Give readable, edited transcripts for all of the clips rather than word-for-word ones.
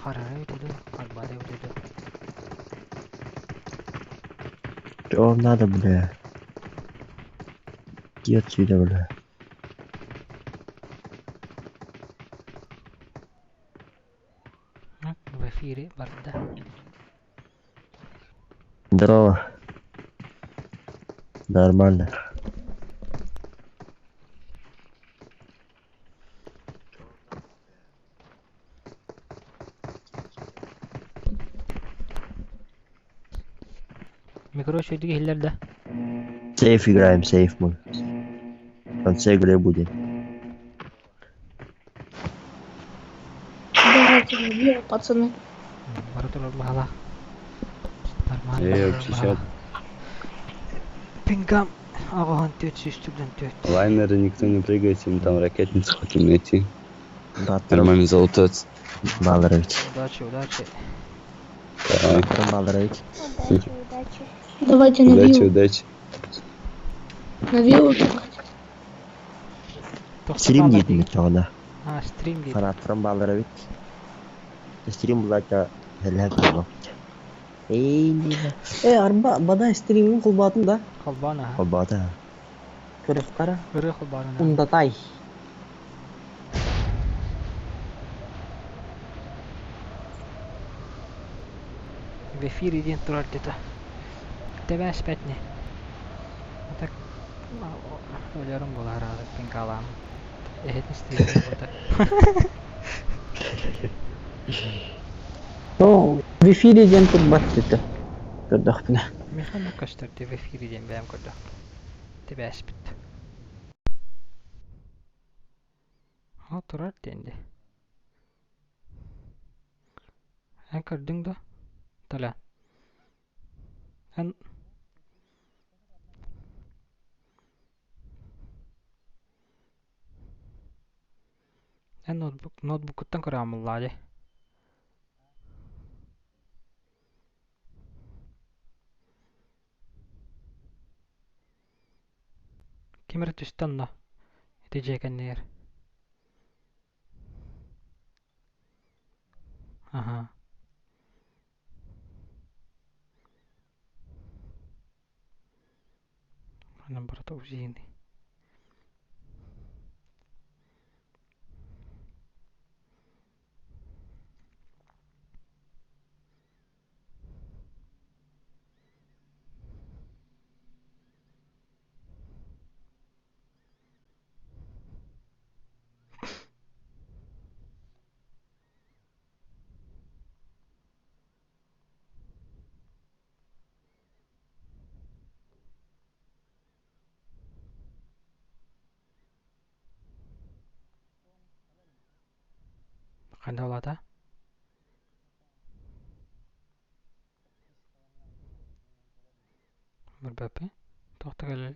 Харара эбитэ дуу, харбаата эбитэ дуу. Чё вам надо, бля? Иди отсюда, бля. В эфире барда. Здорово. Нормально. Микро үчүгэйдик иһиллэр да? Сейф играем, сейф мы. В конце игры будет. Давайте на пацаны. Бара турар баһалаах. Нормально Эй, барар общий баһалаах. чат. Пингам аҕыһан түөрт сүүс түрдэн түөрт. Лайнеры никто не прыгайте, мы там ракетницу хотим найти. Батырым Нормально залутаться. Баларович. Удачи, удачи. Давай. Батырым Баларович. Удачи, удачи. Давайте на Удачи, виллу. удачи. На виллу. Тохтор Стрим баалар диэтин дии. өттөҕүнэ. А, стрим диир. Фанаттарым Баларович. Стрим булаача хэлэһэ буолуо. Эй, Нина. Э, арба, бадай стримин холбаатын да. Холбоон аһа. Холбоото. Көрөхтара. Ырыа холбоонун аһа. Ундатай. В эфире диэн турар где-то. Тэбээспэт не. А так өлөрүм буолар аҕа пингалаам. Эһэтин стрим буолбута. О, в эфире диэн турбат деді. Көрдөхпүнэ. Миэхэ оннук көстөр дии в эфире диэн бэйэм көрдөхпүн. Тэбээспит. О, турар диэн дии. Эн көрдүҥ дуо? Толя. Эн эн ноутбук ноутбуккуттан көрөҕүн дии. Ким эрэ түстэ онно ити дьиэ кэннигэр. Аһаа. Манан барыта УЗИ-ный. Ханна улаата? Мырбаппы. Туохта кэлэ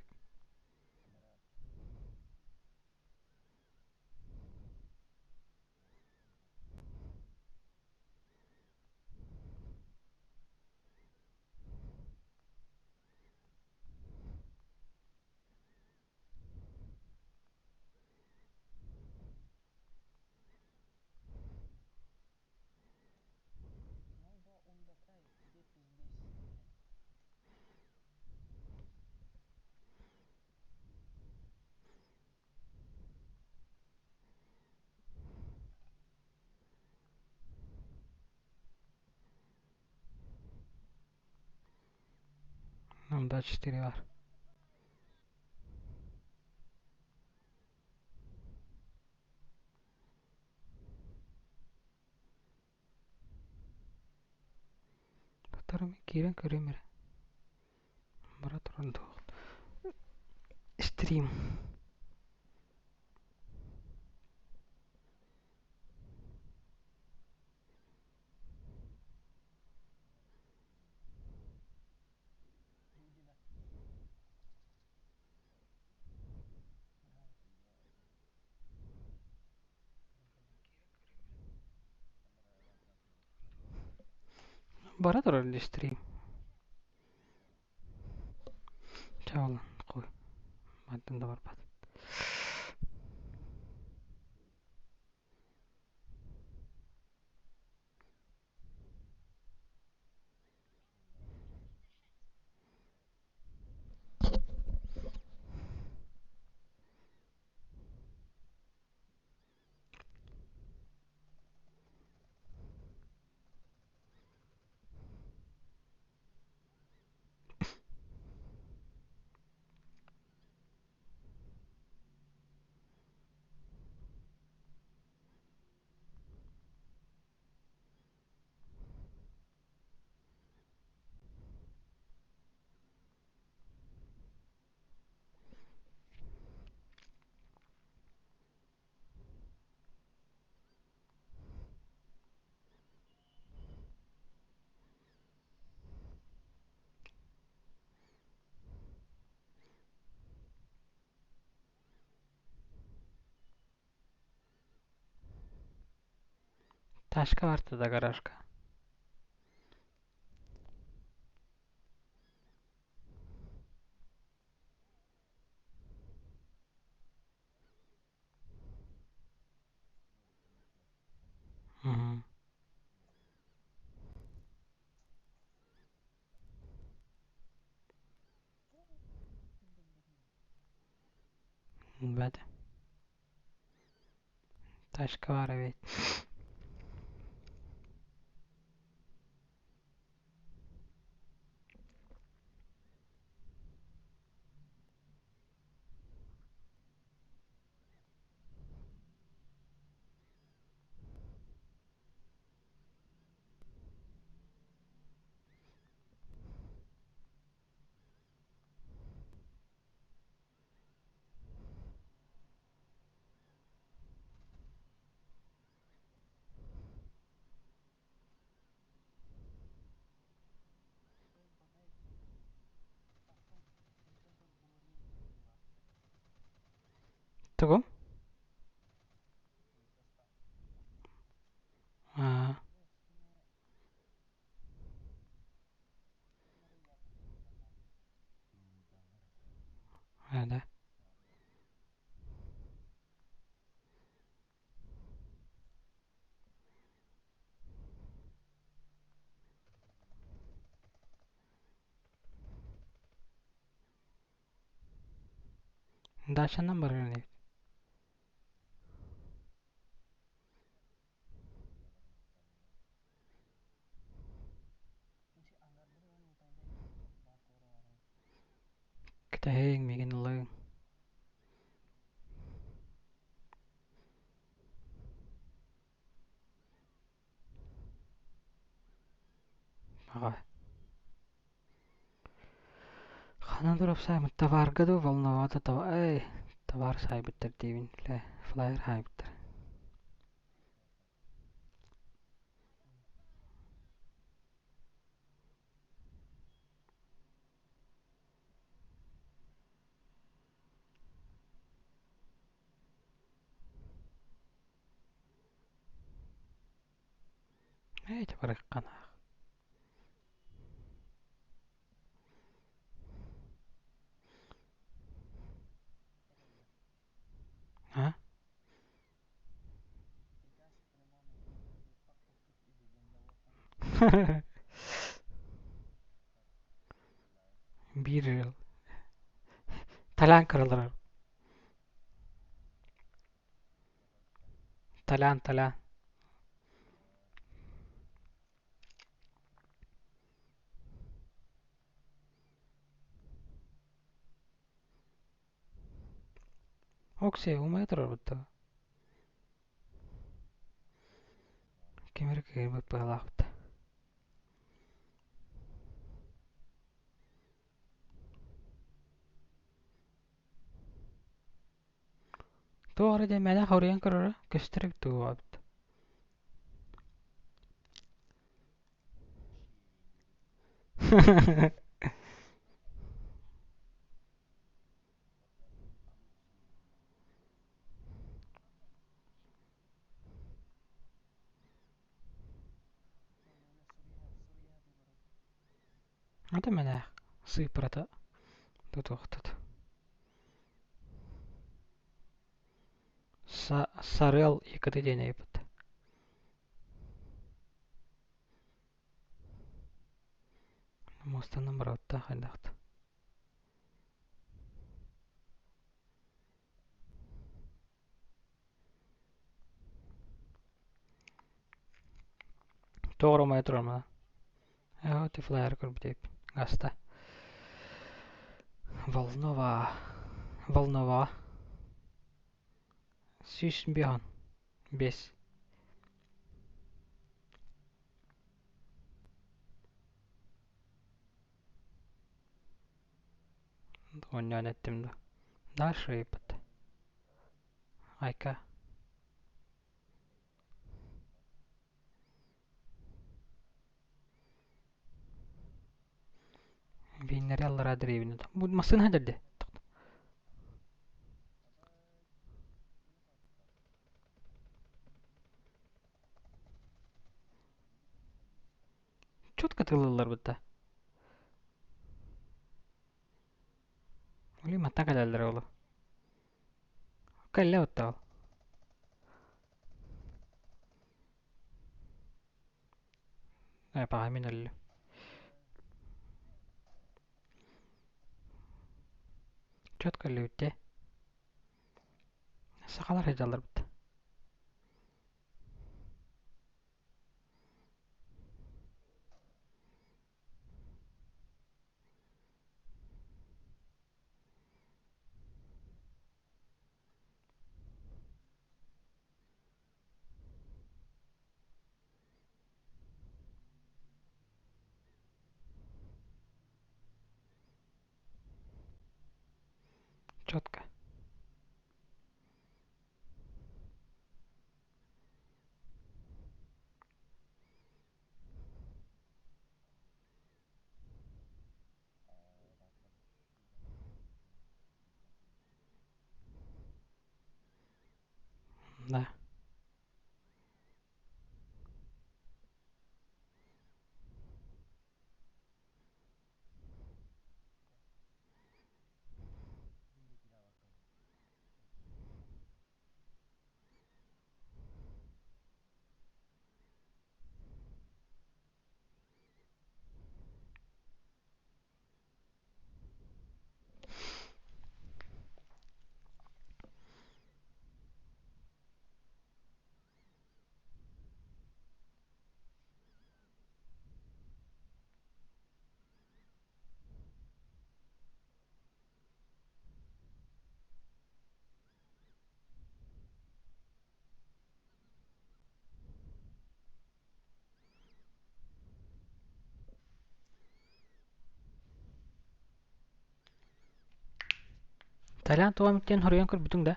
0,24 бар. Батарым киирэн көрүөм эрэ. Бара туран туох. Стрим. Бара турар дии стрим. Чэ ол хуй. Мантан да барбат. Ташка барта да гаражка. Угу. Бэт. Тачка баар эбит. Тугу? Аа. Да. Дачанан барар инибит. Кэтэһиҥ миигин ылыҥ. Аҕа. Ханан турап сааймыт табаарга дуу волновато таба эй табаар саайбыттар диибин флайер хаайбыттар. Эти барыахханаах. А? Биир ыал. Талян кыралар. Талян, талян. Оксия, умайа турар бытта. Ким эрэ кыайбыт быһалаахпыт. Туох эрэ диэн мээнэ хоруйан көрөрө, көстөр эбит дуу эбит. Ата мэнээх сыыппарата тутуохтут. Сарыал икт диэн ыйыппыт. Муостанан барабыттаах хайдахт. Тоҕо умайа турар мана? Ээ, ити флайер көрбүт эбиппин. Гаста. Волнова. Волнова. Сүүс биэһон. Биэс. Оонньоон эттим да. Дальше ыйыппыт. Айка. Виннери аллараа дэриэбинэ. Бу массыына дэрди. Четко тыллыллар бытта. Ули матта кэлэллэр олу. Кэллэ бытта ол. Паха мин өллүм. Четко өллүбүттэ. Сахалар сылдьаллар бытта. Четко. Да. Талян туом диэн хоруйан көрбүтүҥ да?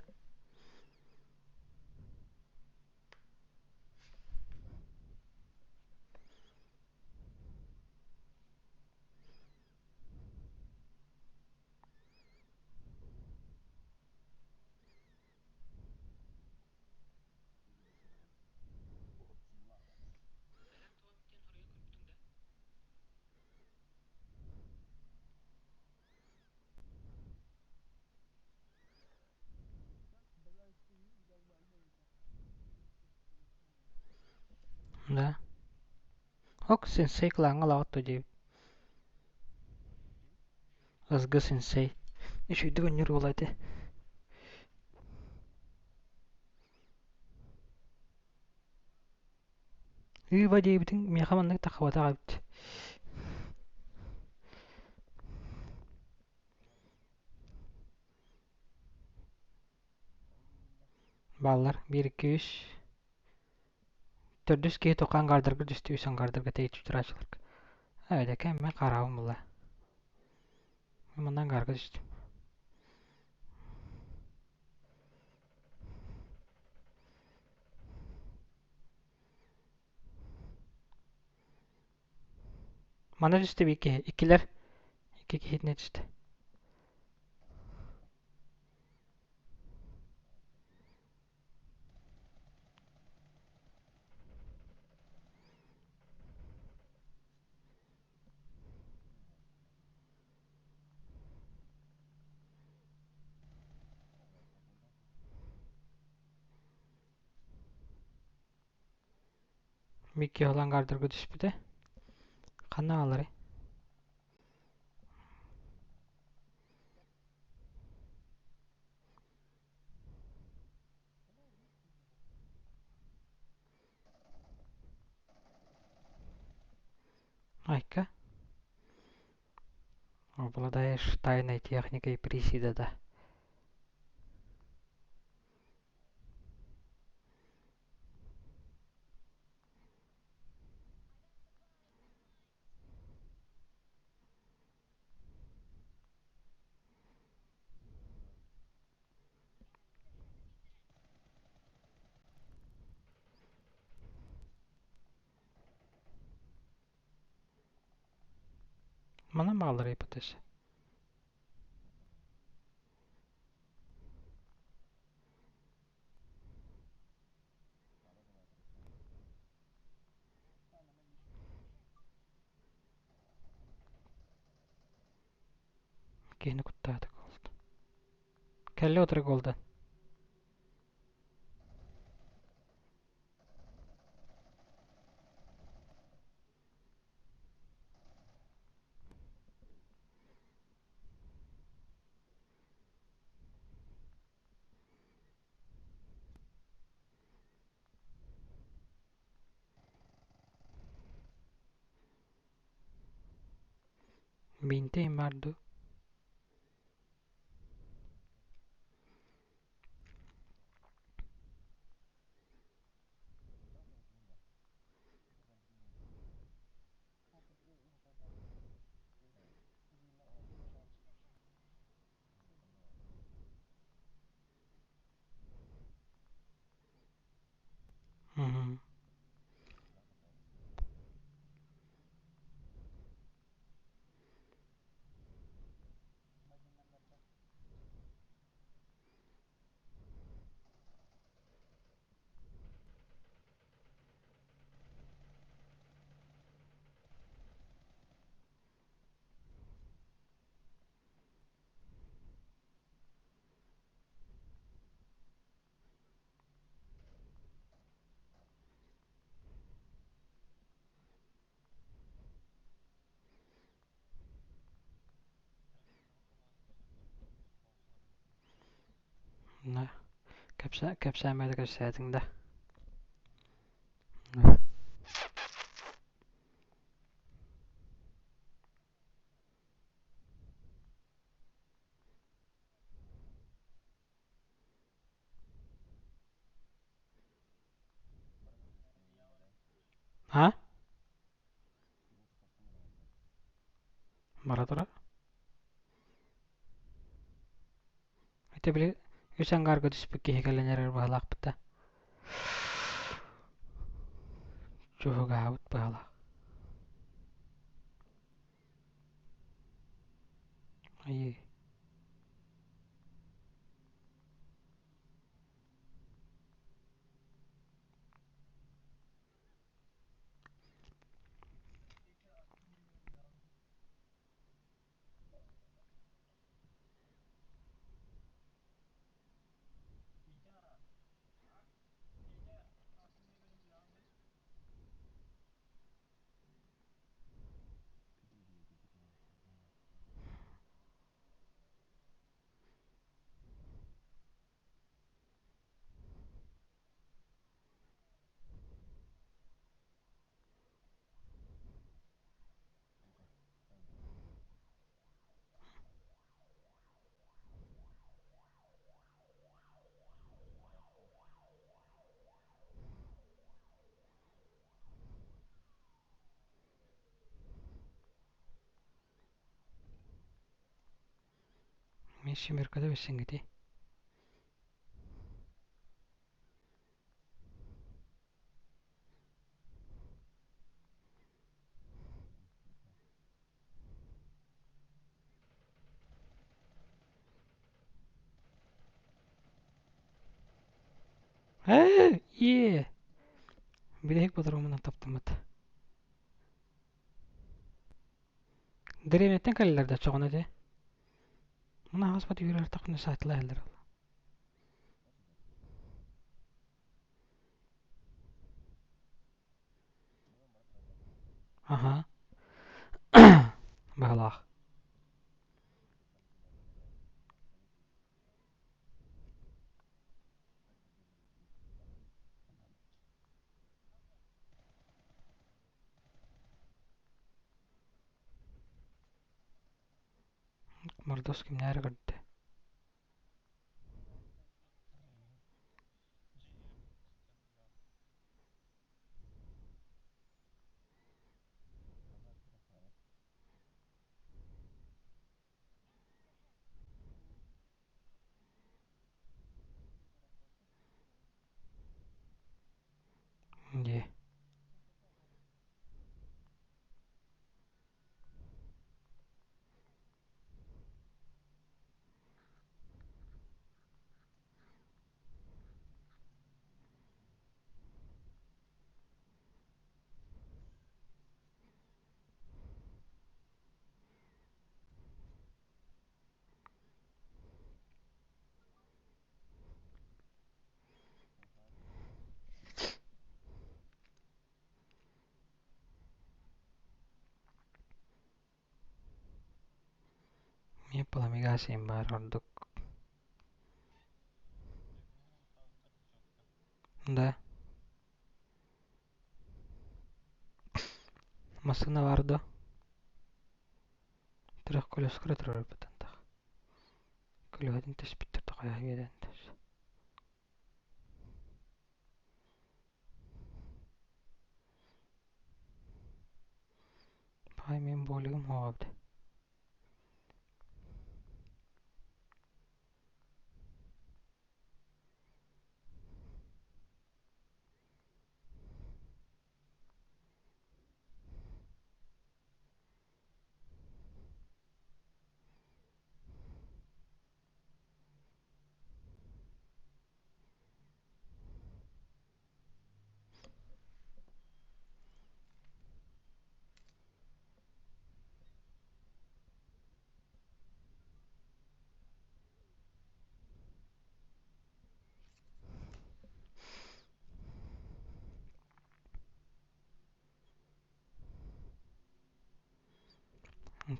Да. Ок, сенсей кылааҥҥа олоҕот дуо диэбит. Ызгы сенсей. Үчүгдүк өнньүр уола этэ. Ыыба диэбитиҥ миэхэ маннык таххыбатах эбит. Бааллар биир икки үс Төрдүс киһи тоқо ангардарга түстэ үс ангардарга тэйиччи утарааччыларга. Эбэдэкэ мин хараабым була. Мин манна ангарга түстүм. Манна түстэ биир киһи. Иккилэр. Икки киһитинэ түстэ. Микки ол ангардарга түспүтэ. Ханна ааларый? Айка. Обладаешь тайной техникой присида, да? Манан бааллар ипотеза. Киһини куттаата голд. Кэллэ утары голдан. Биинтэ баар дуу? Мм. На, кэпсээмэ кэпсээтиҥ да. А? Бара тура. Ити били үс ангарга түспүт киһи кэлэн эрэр быһалаахпыт да. Чуһугаабыт быһалаах. Айыы. Мин семеркада бэссэҥҥитий. Ээ, иэ! Бүтэһик ботуруомунан таптаммыт. Дэриэбинэттэн кэллилэр да оччоҕуна ити. Муна аҕаспат үүрэр таххына саатылаһаллар. Аха. Баһылаах. Мордос кимнээри көрдө? Дии. Пламегасием баар ордук. Да. Массыына баар дуо? Трэх колескара турар бытантах. Көлөһөтүн түспүттэр тоқайа үөдэнтэр. Пай мен болигым хоҕабыт.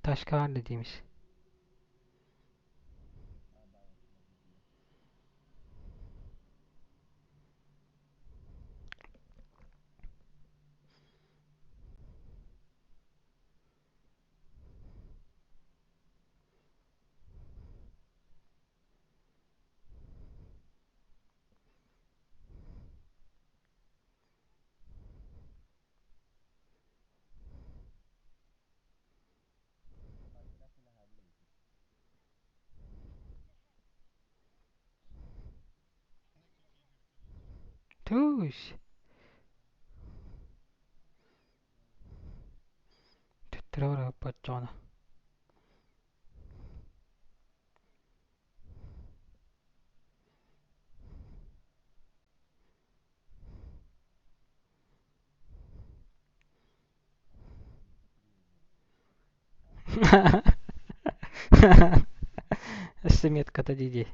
Taşka var dediğimiz. Туус. Төттөрө барар баччаҕына. Өссө метката дии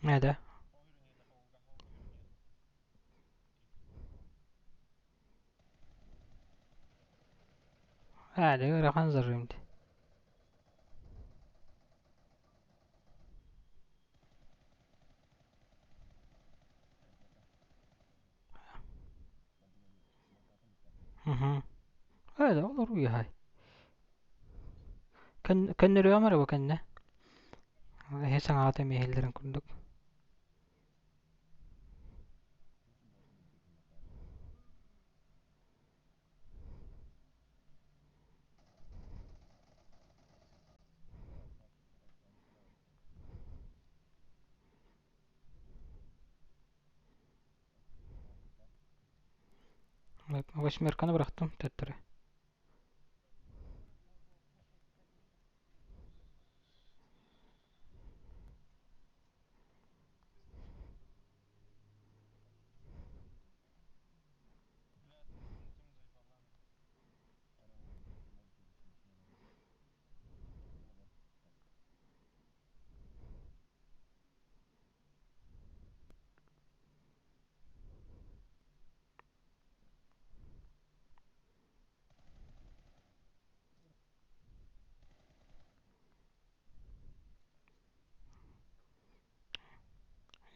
Nerede? Hadi ыарахан зарымт. Hadi olur уйаһай. Көннөрүөм эрэ бу кэннэ. Эһи саҥаҕа эмиэ курдук. Восьмерканы бырахтым төттөрү.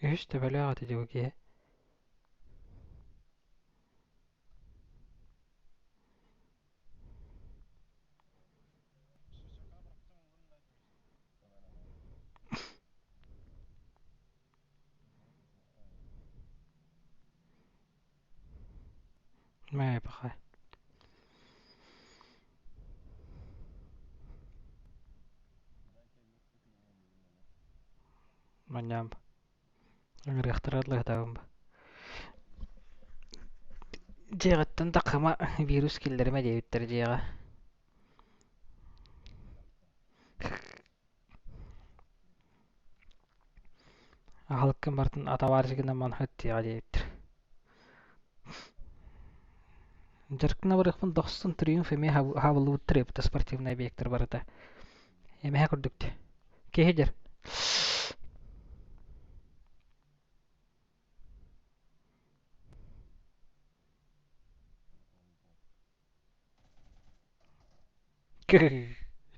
Үһүс төбөлөөх этэ дии киһи. Мэ пахай. Манньаам. Ыҥырыахтара ыһытабын ба. Дьиэҕиттэн таххыма, вирус киллэримэ диэбиттэр дьиэҕэ. Аһылыккын барытын атабаарчыгынан манхыт дьиэҕэ диэбиттэр. Дьарыктана барыахпын дохсун триумф эмиэ хаабыллыбыттар эбит спортивнай объектар барыта. Эмэһэ курдук дии. Киһи дьэр.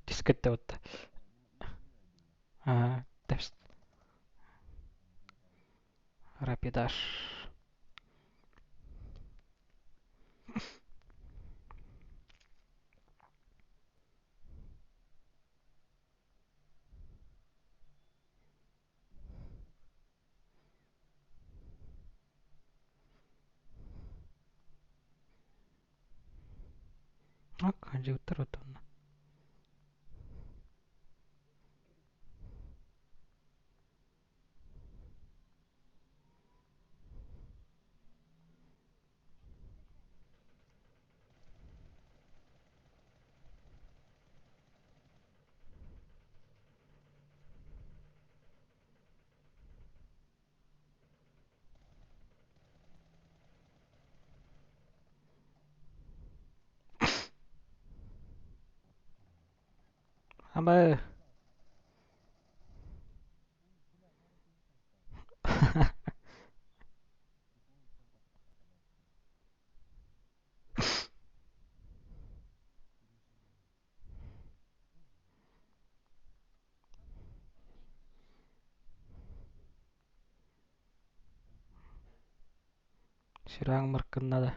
Дискетте бутта. Аа, Рапидаш. Дьиктэр отонно. Ама Сүрэҕиҥ мыркынна да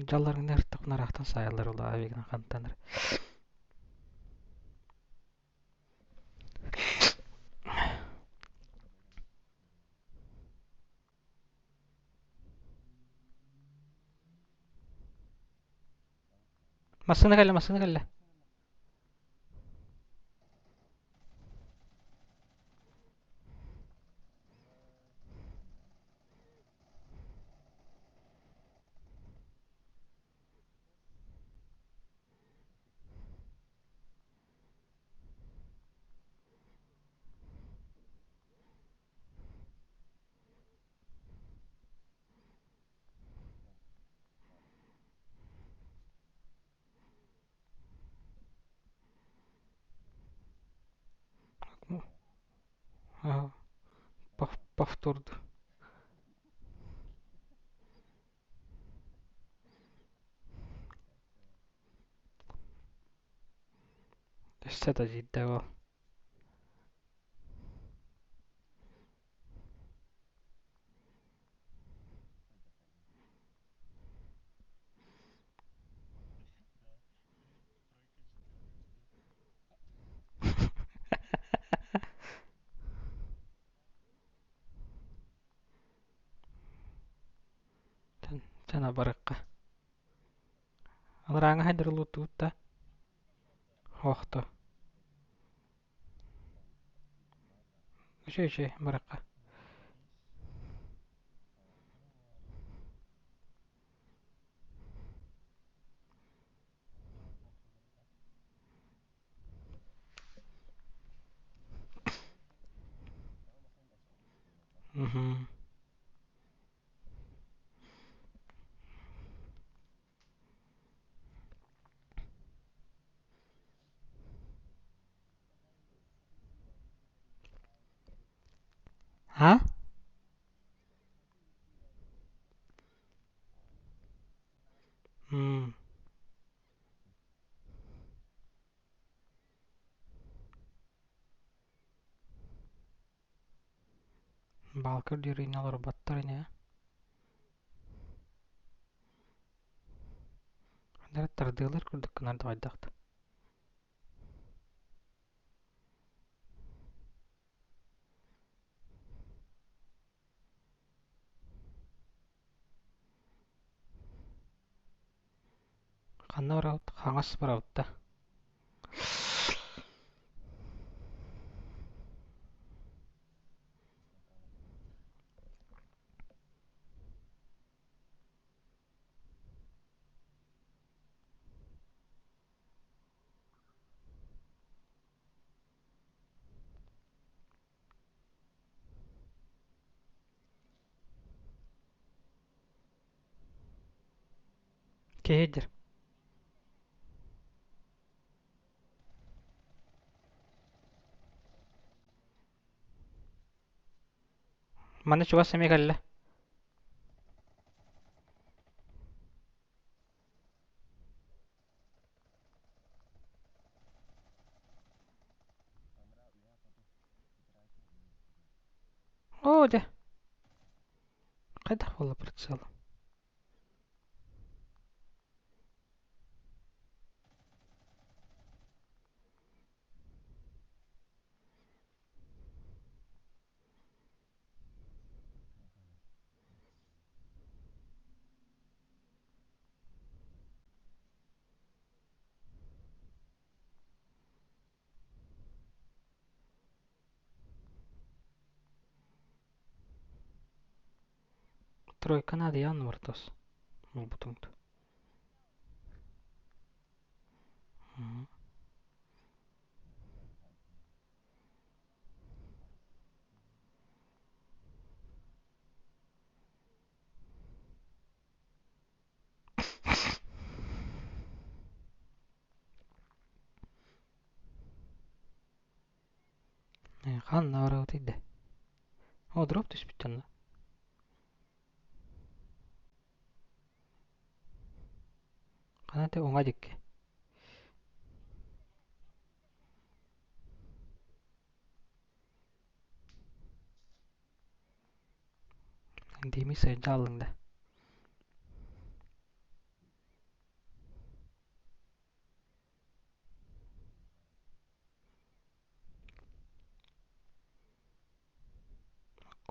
Дьалларыҥ ыртахпын саайаллар улаабигынан хантанар Массыына кэллэ, массыына кэллэ. Повтор Өссө да диирдэ ол. Чана барыкка. Аларааҥы хайдырылуут да Охто. Үчүгэй үчүгэй барыахха. Мм. А? М. Балкыр дирине олорботтор ини. Ханна тардыылар курдук гынан тоҕойдохт. Ханна барабыт? Хаҥас барабыт да. Киһи Манна чугас эмиэ кэллэ. Оо дьэ, хайдах буолла прицел? Тройка надо явно мартос. Булбутуҥ. Ханна барабытый да? О, дроп түспүт онно. Хана те уҥа дикки. Дими сайда аллыҥ да.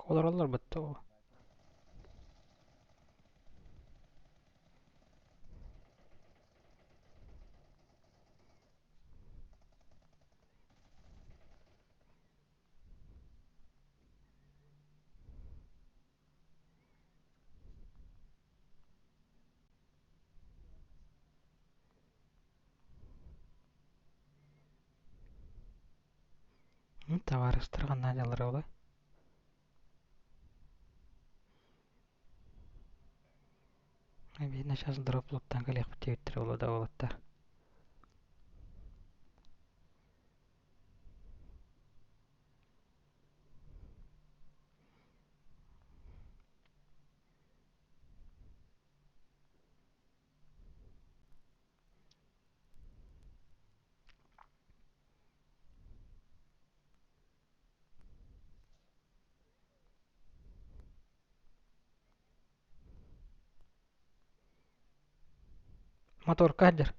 Олороллор бытта ол. Табаарыстар ханна дьаллара буолуой? Видно, сейчас дроп-лоттан кэлиэхпит диэбиттэрэ буолуо да уолаттар. Моторка сылдьар.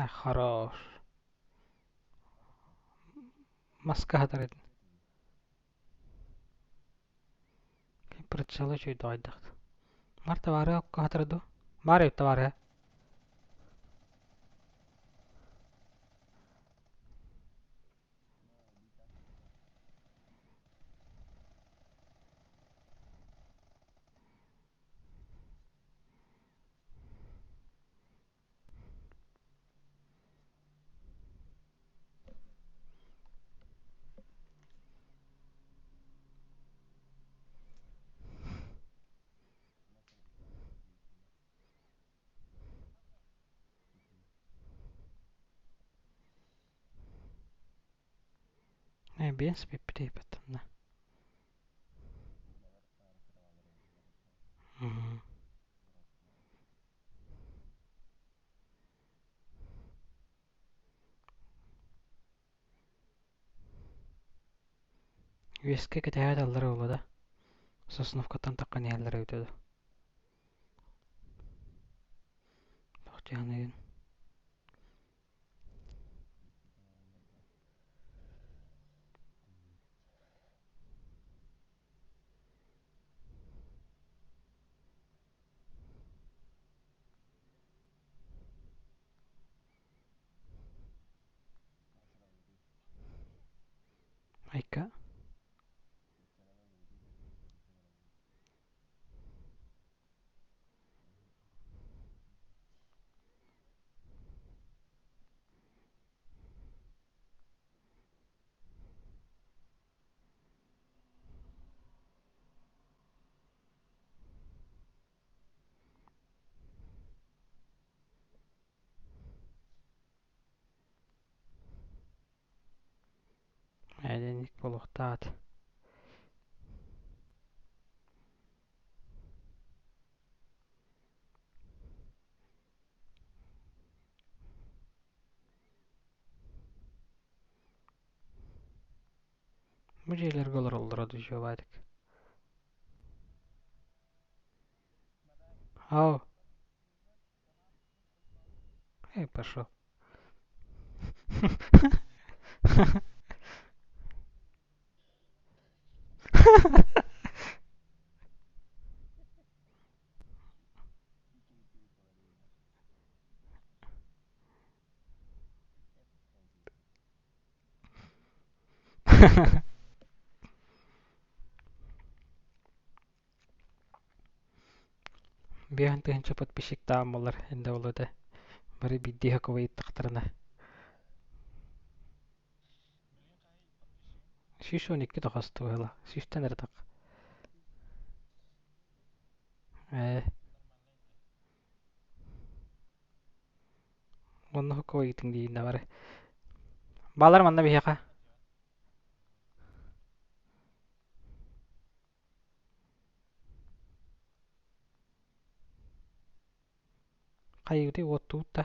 Хорош. Маска хатар этин. Прицела чуйдоҕойдох. Бар табаары окко хатара дуу? Бар эбит табаарыһа. Биэс бүппүт онно. Үөскэ кэтэһээт аллара буолла да Сосновкаттан таххан иһэллэрэ эбитэ дуу. Туох дьаһаныгын Айка. Итинник буолуохтаах. Бу дьиэлэргэ олороллоро дьиэбаатык. Ау. Эй, пошел. Биэһэн тыһыынча подписчиктаах буоллар инде буолуо этэ. Бары биирдии хакыбайыттахтарына. 112 тохосту быһыла. Сүүстэн эрэ тах. Ээ. Уонна хакыбайытыҥ дииннэ бары. Баалар манна биһиэхэ. Хайыгытый уоттуут да?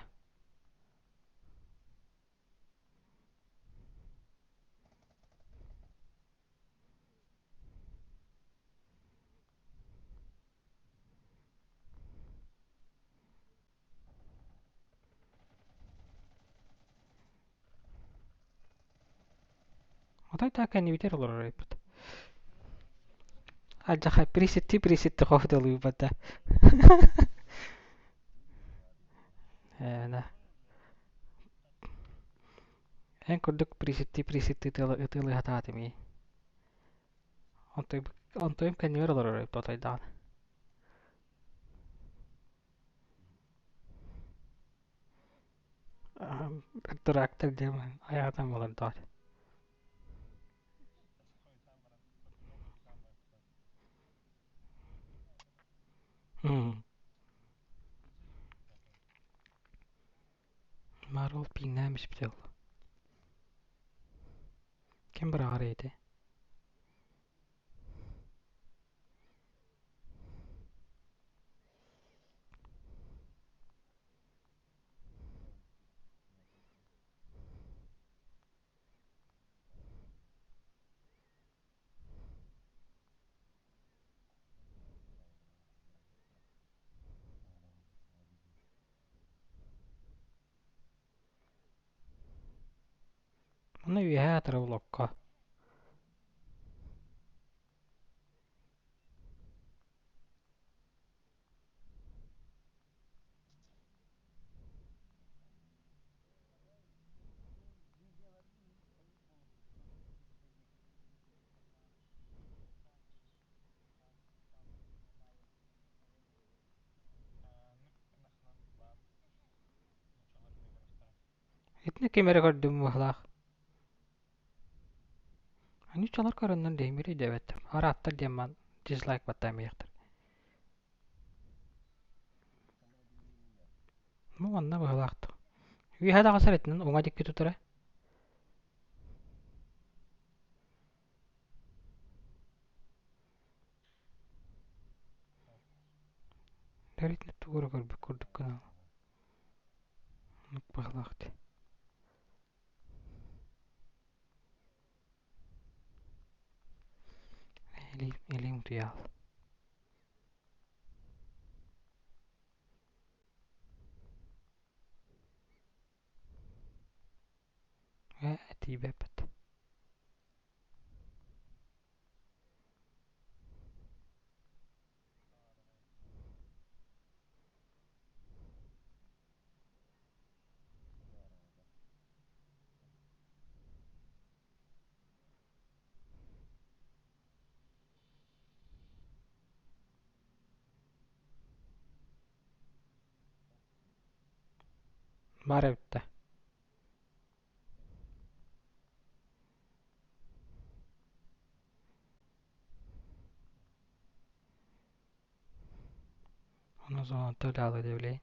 Отой так кэннибитигэр олорор эбиппит. Алдьархай присетти-присетти хоһуталыыбат да. Ээ, Эн курдук присетти-присетти ытыалыы сатаатым ии. Онтуйум кэннибэр олорор эбит отойдаҕына. Трактор диэн айаатан буолан тоҕо. Марвел пиҥнээн биспитэ ол. Ким быраҕар эти? Манна үөһээ атырабыл окко. Итини ким эрэ көрдүм быһалаах. Ньуччалар көрөннөр дэһимири диэбэттэр. Арааттар диэн ман дизлайк баттаамыйахтар. Бу манна быһалаахтар. Үөһэ даҕасар этинэн уҥа дикки тутара. Тэритинэ тугу эрэ көрбүт курдук гынан оннук быһалаах дии. Илиим, илиим утуйаал. Ээ, тиийбэппит. Баар эбит да. Ону зоната үлэлиир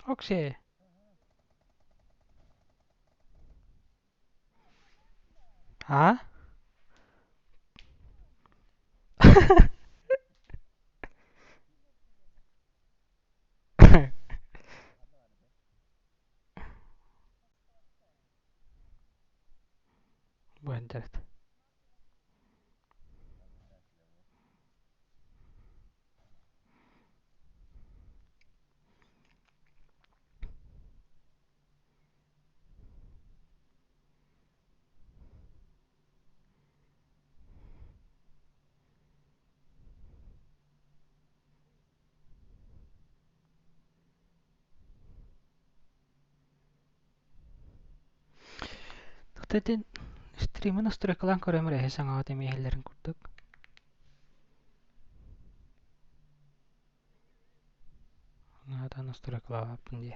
Оксиэ. Аа? Буһан Итин стримы настройкалаан көрөм эрэ саҥаҕа эмиэ иһиллэрин курдук. Наада настройкалаабаппын дии.